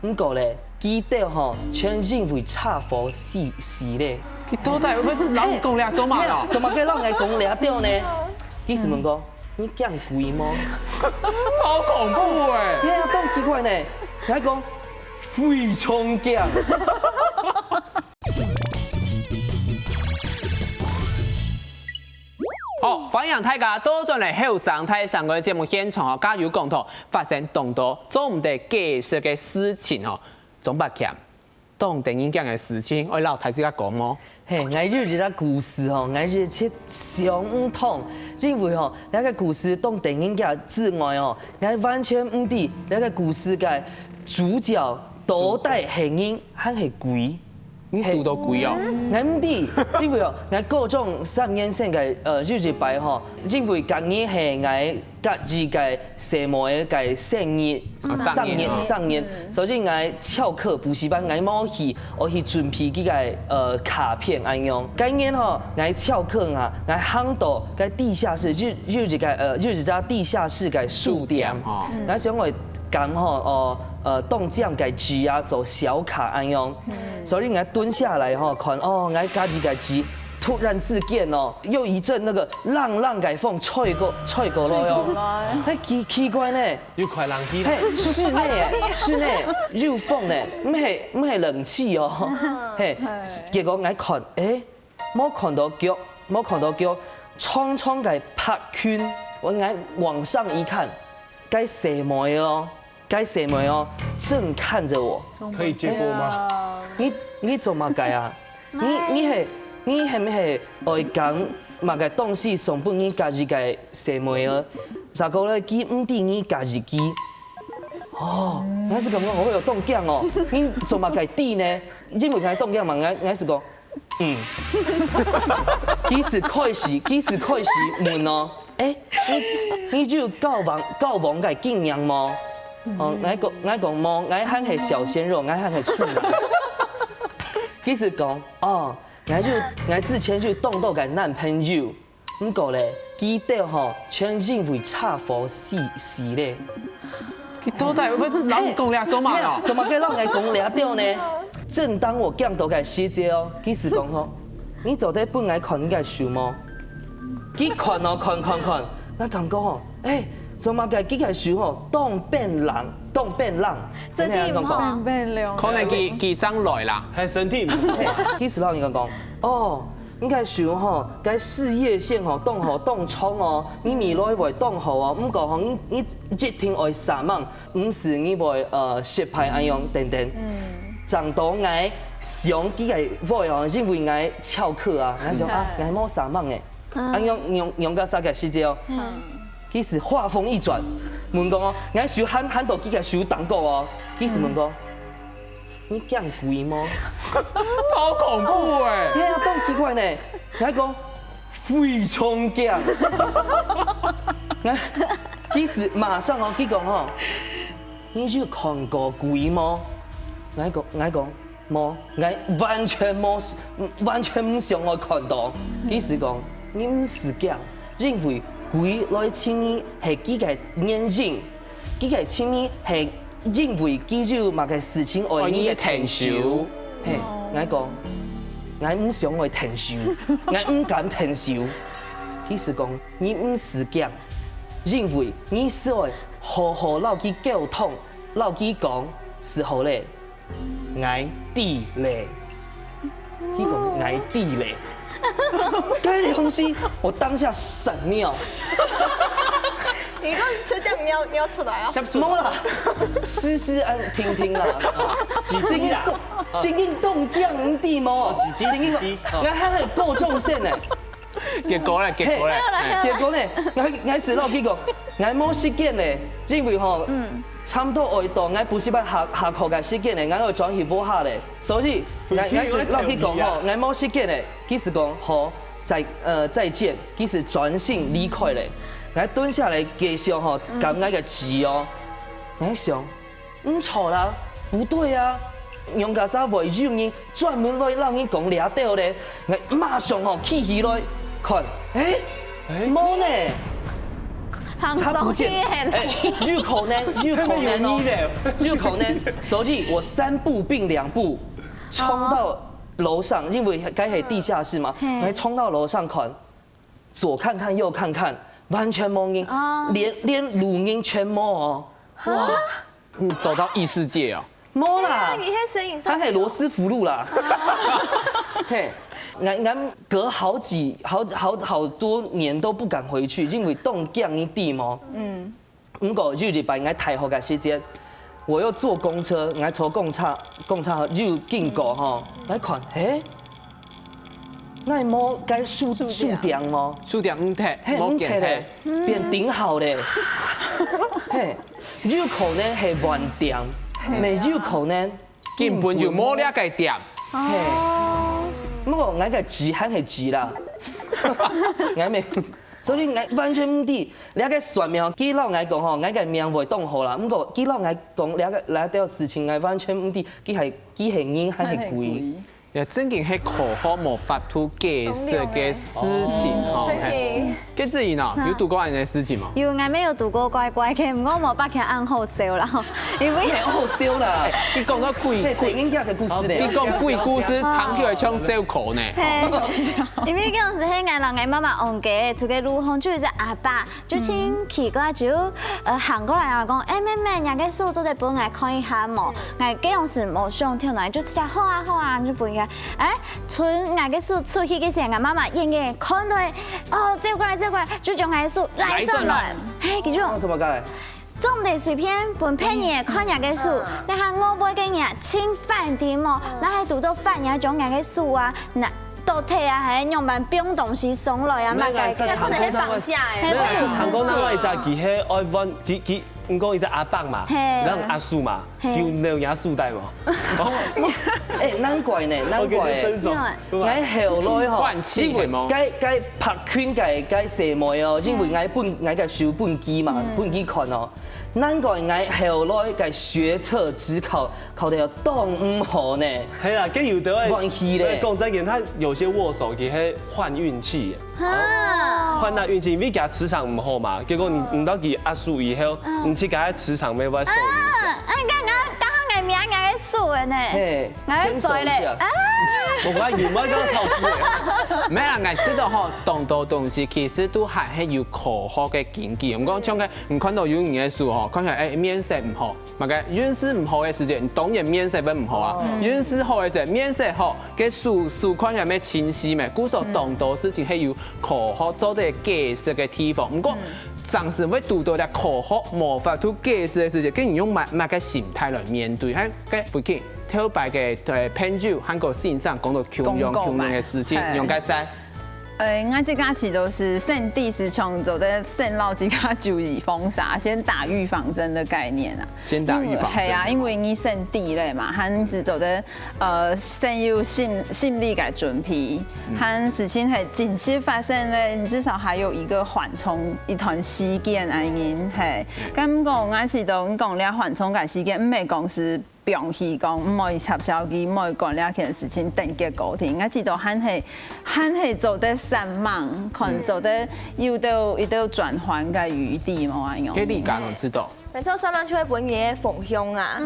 毋過咧，佢兜吼，全因為車禍死死咧。你到底有摎人講這做麼个？做麼个人愛講這兜呢？佢就問講，你驚鬼無？超恐怖哎！係啊，當奇怪呢，𠊎講非常驚。 好，歡迎大家倒轉來後生大聲公个節目現場哦，加油講堂發生當多做毋得解釋个事情哦。鍾伯謙，當得人驚个事情，愛摎大自家講無？嘿，𠊎有一個故事吼，𠊎一直想毋通，因為吼，這個故事當得人驚之外哦，𠊎完全毋知這個故事个主角到底係人還係鬼。 你堵到鬼哦？ 𠊎毋知，因為哦，𠊎高中三年生个呃有一擺吼，因為該日係𠊎家己个細妹个生日，啊生日哦生日，所以𠊎翹課補習班𠊎無去，𠊎去準備佢个呃卡片恁樣。該年吼，𠊎翹課啊，𠊎行到該地下室，有有一個呃有一家地下室个書店，哦𠊎想愛揀吼哦呃當靚个紙啊做小卡恁樣。 所以𠊎蹲下來吼，看哦，𠊎家己个紙，突然之間哦，有一陣那個冷冷个風吹過吹過來哦，那奇奇怪呢，有開冷氣啦。嘿，室內耶，室內有風呢，毋係毋係冷氣哦，嘿，結果𠊎看，誒，無看到腳，無看到腳，長長个白裙，𠊎𠊎往上一看，該細妹哦。 該細妹哦，正看著𠊎。可以借過嗎？你你做麼个啊？你你係你係毋係愛揀麼个東西送分你家己个細妹啊？再過來佢毋知你家己佢。哦，𠊎係感覺𠊎有當驚哦，你做麼个知呢？因為𠊎當驚嘛，𠊎𠊎係講，嗯。佢就開始佢就開始問哦。 誒，你你有交往交往个經驗無？哦，𠊎講𠊎講無，𠊎還係小鮮肉，𠊎還係處男。佢就講，哦，𠊎有𠊎之前有當多个男朋友，毋過咧，佢兜吼，全因為車禍死，死咧。佢到底會摎你講這做麼个哦？做麼个摎𠊎講這兜呢？正當我驚到个時節哦，佢就講吼，你做得分𠊎看你个手無？佢看哦，看看看，𠊎感覺吼，欸，做麼个佢个手吼，當冰冷，當冰冷。身體毋好。你聽人講。可能佢，佢正來啦。係身體毋好。係，佢就摎人講，哦， 你个手吼，該事業線吼，當好當長哦，你未來會當好哦。毋過吼，你，你一定愛煞猛，毋使你會，呃，失敗恁樣等等。正當𠊎想佢个話哦，因為𠊎翹課啊，𠊎想啊，𠊎無煞猛誒。恁樣，仰，仰結煞个時節哦，佢就話鋒一轉，問講哦，𠊎手還，還到佢个手頂高哦，佢就問講， 你驚鬼無？超恐怖欸！係啊，當奇怪呢。𠊎講，非常驚。𠊎，佢就馬上哦，佢講吼，你有看過鬼無？𠊎講，𠊎講，無，𠊎完全無，完全毋想愛看到。佢就講，你毋使驚，因為鬼來尋你係佢个原因。 佢个心意係因為佢有麼个事情愛你个𢯭手。係，𠊎講，𠊎毋想愛𢯭手，𠊎毋敢𢯭手。佢就講，你毋使驚，因為你就愛好好摎佢溝通，摎佢講就好咧。 𠊎知咧。佢講𠊎知咧。該个東西，我當下閃尿。你講直接尿，尿出來啊？無啦，濕濕恁定定啦。正經當，正經當驚，你知無？正經當，𠊎還係高中生呢。 結果咧，結果咧，結果咧，𠊎，𠊎就摎佢講，𠊎無時間咧，因為吼，差毋多愛到𠊎補習班下，下課个時間咧，𠊎愛轉去屋下咧，所以𠊎，𠊎就摎佢講吼，𠊎無時間咧，佢就講好，再，呃，再見，佢就轉身離開咧。𠊎蹲下來繼續吼，撿𠊎个紙哦，𠊎想， 毋著啦，毋著啊！仰結煞會有人專門來摎你講這兜咧？𠊎馬上吼企起來，看，欸，無呢，他不見，欸，有可能，有可能哦，有可能。所以我三步併兩步，衝到樓上，因為該係地下室嘛，𠊎衝到樓上看，左看看右看看，完全無人，連，連路人全無哦。哇！ 你走到異世界哦。無啦，你係身影少女。他係羅斯福路啦。嘿，𠊎，𠊎隔好幾，好，好，好多年都不敢回去，因為當驚，你知無？嗯。毋過有一擺，𠊎大學个時節，我又坐公車，𠊎坐公車，公車又經過吼，𠊎看，嘿， 𠊎無該樹，樹頂無？樹頂毋忒，嘿，毋忒咧，變頂好咧。嘿，有可能係換頂，也有可能根本就無這個頂。嘿，毋過𠊎个紙還係紙啦，𠊎無，所以𠊎完全毋知。這個算命，佢摎𠊎講吼，𠊎个命會當好啦。毋過佢摎𠊎講這個，這條事情，𠊎完全毋知，佢係，佢係人還係鬼。 也正經係科學無法度解釋个事情吼。真的。嘿，該子怡呢，有堵過恁樣个事情無？有，𠊎乜有堵過怪怪个，毋過無白客恁好笑啦，因為，你很好笑啦。你講到鬼，嘿，鬼，電影界个故事呢。你講鬼故事，聽起來像笑科呢。嘿，因為該陣時係𠊎摎𠊎媽媽往街，出去路項就有一隻阿伯， 就盡奇怪，就，呃，行過來啊，講：「欸，妹妹，若个樹做得分𠊎看一下無？」𠊎該樣時無想，聽到就直接：「好啊，好啊。」就分佢。欸，伸𠊎个手出去个時，𠊎媽媽遠遠看到，哦，走過來，走過來，就將𠊎个手拉轉來。拉轉來。嘿，佢就講：「做麼个？」「總得隨便分別人看若个手，該下外背个人盡反常無？該下堵到反常，將若个手啊，拿 倒退啊，還仰般放東西上來啊，麼个，該可能係綁架欸。嘿，沒有，不是，韓國那外在佢係愛問，佢，佢，你講一隻阿伯嘛，嘿。然後阿叔嘛，嘿。有扭人家束帶嘛。欸，難怪呢，難怪。OK，真爽，對吧？𠊎後來吼，慣性係無？因為該，該白裙該，該細妹哦，因為𠊎分，𠊎个手分佢嘛，分佢看哦。難怪𠊎後來个學測指考考到當毋好呢。係啊，該有兜个，運氣咧。講真个，佢有兜握手，佢係換運氣个。哈。換那運氣，因為佢磁場毋好嘛，結果你，你到佢壓輸以後，你自家个磁場也會受影響。啊，啊，剛剛，剛好𠊎摸𠊎个手个呢。嘿，𠊎个手咧。牽手一下。啊。我發現你們剛考試欸。無啦，𠊎知道吼，當多東西其實都還係有科學个根據。毋過像該，你看到有人个手吼，看起來，欸，面色毋好，麼个運勢毋好个時節，你當然面色會毋好啊。運勢好个時節，面色好，該手，手看起來乜清晰咩。故所當多事情係有科學做得解釋个地方。毋過， 常時會堵到這科學無法度解釋个時節，該你用麼，麼个心態來面對？還該附近頭擺个，呃，朋友還過先生講到共樣，共樣个事情，嘿。仰結煞？呃，𠊎自家其實都係先知，係像做得先摎自家注預防射，先打預防針个概念啊。先打預防針。因為，係啊，因為你先知咧嘛，還係做得 呃，先有心，心理个準備，還事情係真實發生咧，你至少還有一個緩衝一段時間恁樣，係。敢講，𠊎知道你講這緩衝个時間，毋係講係放棄講，毋愛插手機，毋愛管這件事情，等結果定。𠊎知道還係，還係做得煞猛，看做得有兜，有兜轉圜个餘地無恁樣。該你敢知道？沒錯，煞猛就會分你个方向啊。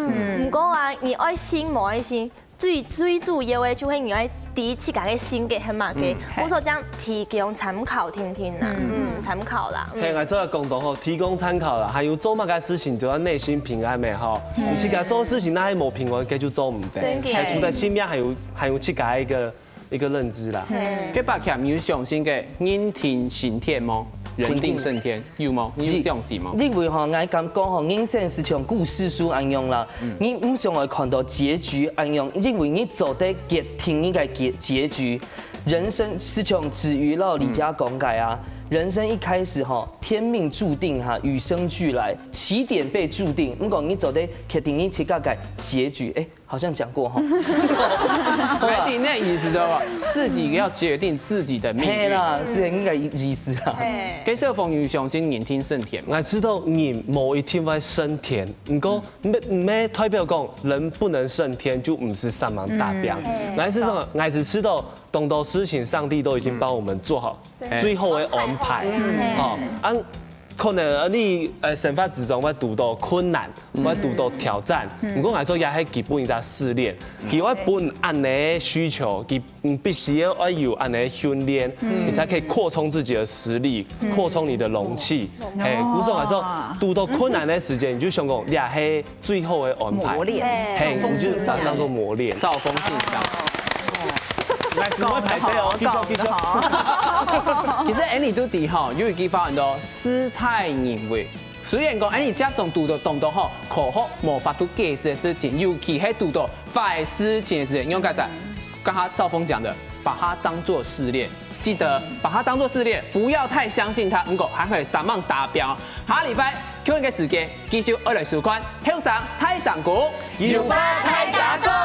毋過啊，你愛信無愛信， 最，最主要个就係你愛知自家个性格係麼个，故所正提供參考定定啦，嗯，參考啦。係，𠊎做个講到吼，提供參考啦，還有做麼个事情就愛內心平安个吼。你自家做事情若係無平安，該就做毋得。真个。係，除了信仰，還有，還有自家一個，一個認知啦。該伯謙有相信个人定勝天無？人定勝天。 有無？你有相信無？因為吼，𠊎感覺吼，人生係像故事書恁樣啦，你毋想愛看到結局恁樣，因為你做得決定你个結，結局。人生係像子瑜摎李佳講个啊，人生一開始吼，天命注定哈，與生俱來，起點被注定。毋過你做得決定你自家个結局，欸， 好像講過哈。決定个意思就係自己要決定自己的命運。係啦，係應該意思啊。該小鳳有相信人定勝天無？𠊎知道人無一定會勝天，毋過毋，毋代表講人不能勝天就毋使煞猛打拚。𠊎係講，𠊎係知道當多事情上帝都已經幫我們做好最後的安排。哦，啊， 可能，呃，你，呃，生活之中會堵到困難，會堵到挑戰。毋過𠊎說也係基本一隻試煉，佢會分恁樣个需求，佢，嗯，必須要愛有恁樣个訓練，你才可以擴充自己的實力，擴充你的容器。係，故所𠊎說堵到困難个時間，你就想講，這係最好个安排。磨練。係，你就把它當作磨練。兆豐信箱。來，我們拍攝哦，繼續，繼續。其實Annie都知吼，有一句話很多， 事在人為。雖然講，恁樣接種堵到當多吼，科學無法度解釋个事情，尤其係堵到壞事情个時節，仰結煞？剛剛兆豐講的，把它當作試煉，記得把它當作試煉，不要太相信它。毋過還可以煞猛打拚。下禮拜共樣个時間，繼續愛來收看《後生大聲公》，有話大家講。